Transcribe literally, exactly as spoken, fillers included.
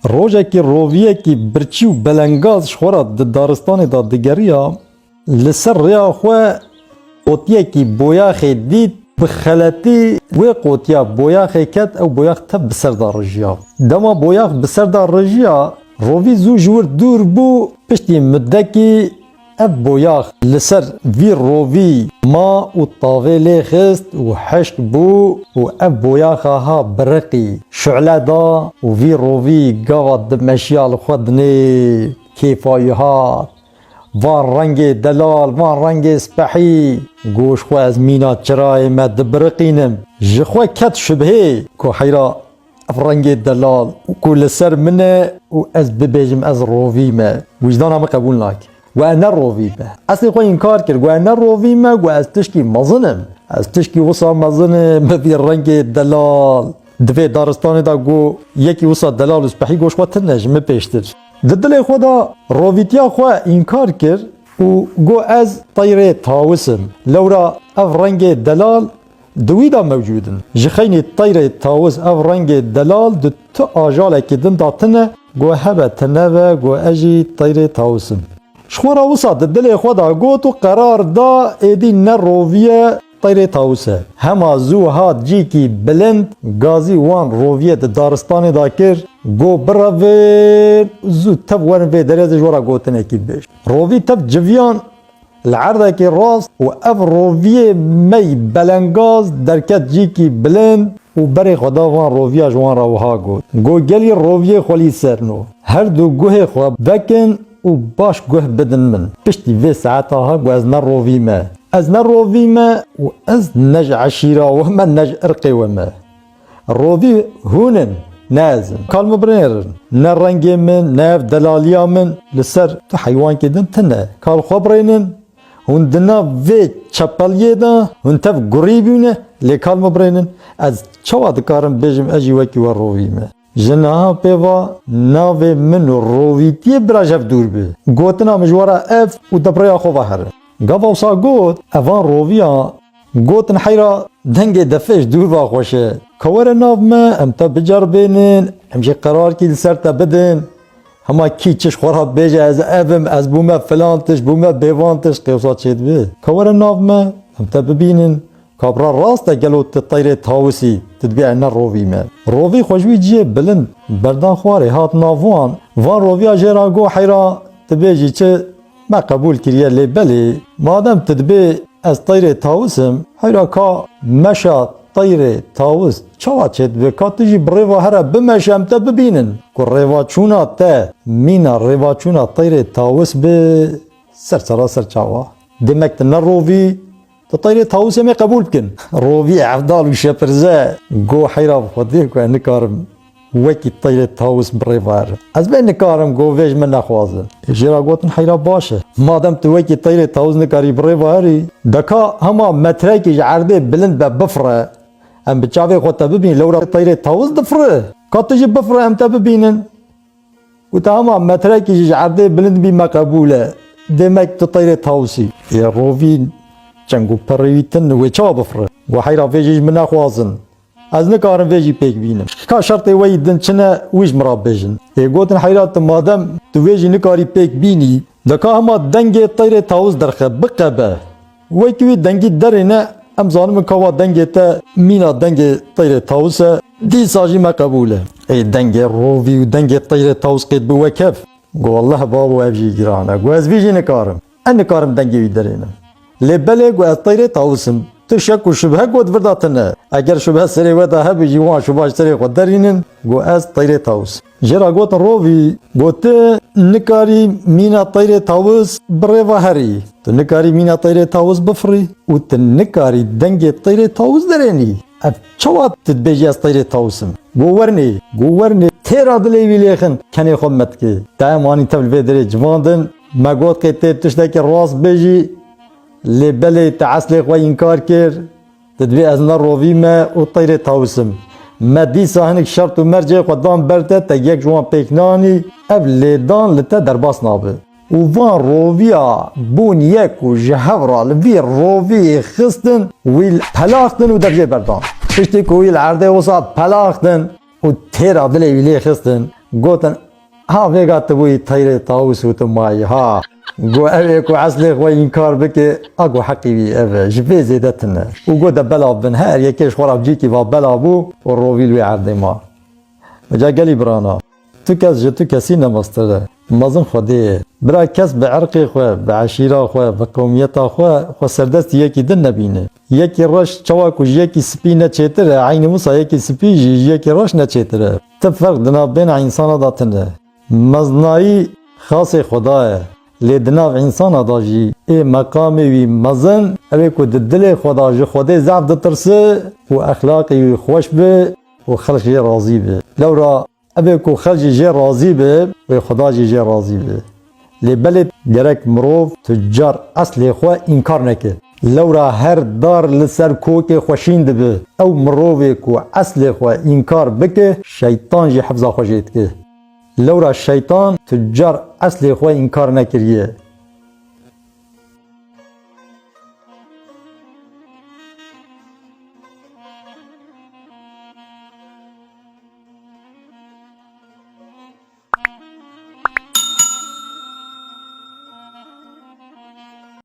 Rojekî roviyekî birçî û belengaz ji xwe re di daristanê de digeriya, li ser rêya xwe qotiyekî boyaxê dît, bi xeletî wê qotiya boyaxê ket, ew boyax tev bi ser de rijiya. Dema boyax bi ser de rijiya, rovî zû ji wir dûr bû, piştî mudekî ev boyax li ser vî rovî ma û tavê lê xist û hişk bû û ev boyaxa ha biriqî, şu'le da û vî rovî gava dimeşiya li xwe dinê kêfa wî hat. Van rengê delal, van rengê spehî, got ji xwe ez mîna çirayê me dibiriqînim. Ji xwe ket şibhê ku heyra ev rengê delal ku li ser min e û ez bibêjim ez rovî me, wijdana min qebûl nake. We ne rovî me. Eslê xwe înkar kir, we ne rovî me, we ez tişkî mezin im. Ez tişkî wisa mezin im, bi vî rengê delal. Di vê daristanê de got, yekî wisa delal û spehî got ji xwe tune ji min pêştir. Di dilê xwe de rovîtiya xwe înkar kir û got, ez teyrê tawis im. Lewra ev rengê delal di wî de mewcûd in. Ji xeynî teyrê tawis ev rengê delal di tu ajalekî din de tune, got, hebe tune be, got, ez jî teyrê tawis im. Ji xwe re wisa di dilê xwe de got û qerar da, êdî ne rovî ye, teyrê tawis e. Hema zû hat cîkî bilind, gazî wan roviyê di daristanê de kir, got, birevin, zû tev werin vê derê, ez ê ji we re gotinekî bibêjim. Rovî tev civiyan li erdekî rast û ev roviyê me yî belengaz derket cîkî bilind û berê xwe da van roviya, ji wan re wiha got, got, gelî roviyê xwelî serno, her du guhê xwe vekin û baş guh bidin min. Piştî vê saeta ha got, ez ne rovî me. Ez ne rovî me û ez ne ji eşîra we me, ne ji irqê we me. Rovî hûn in, ne ez im. Kal min birêrin. Ne rengê min, ne ev delaliya min li ser tu heywankê din tune. Kal xwe birênin. Hûn di nav vê çepeliyê de hûn tev gurî bûne, lê kal min birênin. Ez çawa dikarim bêjim ez jî wekî we rovî me? Ji niha pê va navê min û rovîtiyê bira ji hev dûr be. Gotina min ji we re ev û te bi rêya xwe ve here. Gava wisa got, evan roviya gotin heyra dengê defê ji dûr ve xweş e. Ka were nav me, em te biceribênin, em jî qerarkî li ser te bidin. Hema kî çi ji xwe re bêje, ez ev im, ez bûme filan tişt, bûme bêvan tişt, qê wisa çêdibe. Ka were nav me, em te bibînin. Kabra rast e, gelo tu teyrê tawis î, tu dibê ez ne rovî me. Rovî xwe ji wî cihê bilind berdan xwarê, hat nav wan. Van roviya jê re got, heyra tu bêjî çi, me qebûl kiriye, lê belê madem tu dibê ez teyrê tawis im, heyra ka meşa teyrê tawis çawa çêdibe? Ka tu jî bi rê ve here, bimeşe, em te bibînin. Ku rêvaçûna te mîna rêvaçûna teyrê tawis be, ser sera ser çava. Demek tu ne rovî, tu teyrê tawis em ê qebûl bikin. Rovî evdal û şepirze got, heyra bi Xwedê ku ez nikarim wekî teyrê tawis bi rê ve herim. Ez bê nikarim, got, vê ji min nexwazin. Ê jê re gotin, heyra baş e. Madem tu wekî teyrê tawis nikarî bi rê ve herî, de ka hema metrekî ji erdê bilind be bifire, em bi çavê xwe te bibînin, lewra teyrê tawis difire. Ka tu jî bifire, em te bibînin. Û te hema metrekî jî ji erdê bilind bî, me qebûl e. Demek tu teyrê tawis î. Ê rovî çeng û perê wî tune, wê çawa bifire? Got, heyra vê jî ji min nexwazin. Ez nikarim vê jî pêk bînim. Ka şertê we yî din çi ne, wî ji min re bêjin. Ê gotin, heyra tu madem tu vê jî nikarî pêk bînî, de ka hema dengê teyrê tawis derxe, biqebe. Wekî wî dengî derêne, em zanibin ka wa dengê te mîna dengê teyrê tawis e, dîsa jî me qebûl e. Ê dengê rovî û dengê teyrê tawis qêt bi wek hev. Got, welleh babo, ev jî giran e. Got, ez vî jî nikarim. Ez nikarim dengê wî derênim. Lê belê, got, ez teyrê tawis im. Tu şek û şibhe, got, vir de tune. Eger şibhe serê we de hebe jî, wan şibha ji serê xwe derînin. Got, ez teyrê tawis im. Jê re gotin, rovî, got, tu nikarî mîna teyrê tawis bi rê ve herî. Tu nikarî mîna teyrê tawis bifirî û tu nikarî dengê teyrê tawis derênî. Ev çawa tu dibêjî ez teyrê tawis im? Got, wernê, got, wernê, têra dilê wî lêxin, kenê xwe metike. Te em anî tev li vê derê civandin, me got, qê tê tiştekî rast bêjî, lê belê te eslê xwe înkar kir. Tu dibê ez ne rovî me û teyrê tawis im. Me dîsa hinek şert û mercê xwe dan ber te, te yek ji wan pêk nanî, ev lêdan li te derbas nabe. Û van roviya bûn yek û ji hev re li vî rovî xistin, wî pelaxtin û dev jê berdan. Piştî ku wî li erdê wisa pelaxtin û têra dilê wî lê xistin, Gotin, ha vêga tu bûyî teyrê tawûs û tu mayî ha. Got, ew ê ku eslê xwe înkar bike, a ku heqî wî ev e, ji vê zêde tune. Û got, de belav bin, her yekê ji xwe re bi cîkî va belav bû û rovî li wê erdê ma. Ca gelî birana, tu kes ji tu kesî ne mestir e. Mezin Xwedê ye. Bira kes bi erqê xwe, bi eşîra xwe, bi qewmiyeta xwe, xwe serdestî yekî din nebîne. Yekî reş çawa ku ji yekî spî ne çêtir e, eynî wisa yekî spî jî ji yekî reş ne çêtir e. Ti ferq di nav bêna însana de tune. Mezinayî xasê Xweda ye. Lê di nav însana de jî ê meqamê wî mezin, ew ê ku di dilê xwe de ji Xwedê zehf ditirse û exlaqê wî xweş be û xelk jê razî be. Lewra ev ê ku xelk jî jê razî be, wê Xweda jî jê razî be. Lê belê gerek mirov tu car eslê xwe înkar neke. Lewra her dar li ser kokê xwe şîn dibe. Ew mirovê ku eslê xwe înkar bike, şeytan jî hifza xwe jê dike. Lewra şeytan tu car eslê xwe înkar nekiriye.